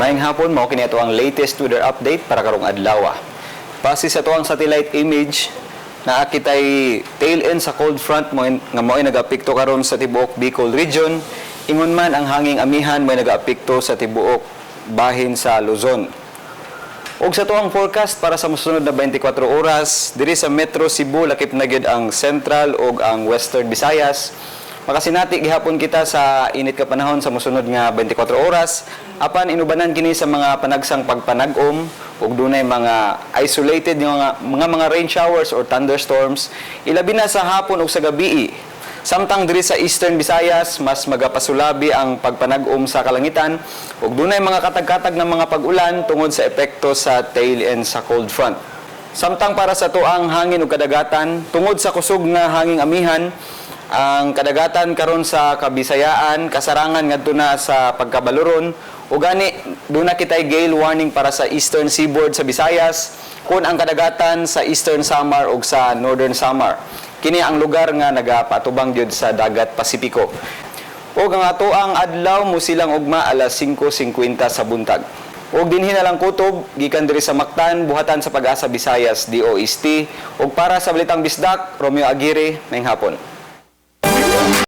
Maayong hapon, mao kini ato ang latest weather update para karong adlaw. Base sa atoang satellite image, naa kitay tail end sa cold front mo nga mo'y nagaapekto karon sa tibuok Bicol Region. Ingon man ang hanging amihan mo'y nagaapekto sa tibuok bahin sa Luzon. Ug sa atoang forecast para sa mosunod na 24 oras, diri sa Metro Cebu, lakip na gyud ang Central ug ang Western Visayas. Makasinati gihapon kita sa init ka panahon sa mosunod nga 24 oras, apan inubanan kini sa mga panagsang pagpanag-om ug dunay mga isolated nga mga rain showers or thunderstorms, ilabi na sa hapon ug sa gabii. Samtang diri sa Eastern Visayas, mas magapasulabi ang pagpanag-om sa kalangitan ug dunay mga katag-katag na mga pag-ulan tungod sa epekto sa tail end sa cold front. Samtang para sa atoang hangin ug kadagatan, tungod sa kusog nga hanging amihan, ang kadagatan karon sa Kabisayaan, kasarangan ngadto na sa pagkabaluron, ug gani duna kitay gale warning para sa eastern seaboard sa Visayas, kun ang kadagatan sa Eastern Samar ug sa Northern Samar. Kini ang lugar nga nagapatubang gyud sa dagat Pasipiko. Ug ang atoang adlaw musilang ugma alas 5:50 sa buntag. Ug dinhi na lang kutob gikan diri sa Mactan, buhatan sa Pag-asa Visayas, DOST. Ug para sa Balitang Bisdak, Romeo Aguirre, maayong hapon.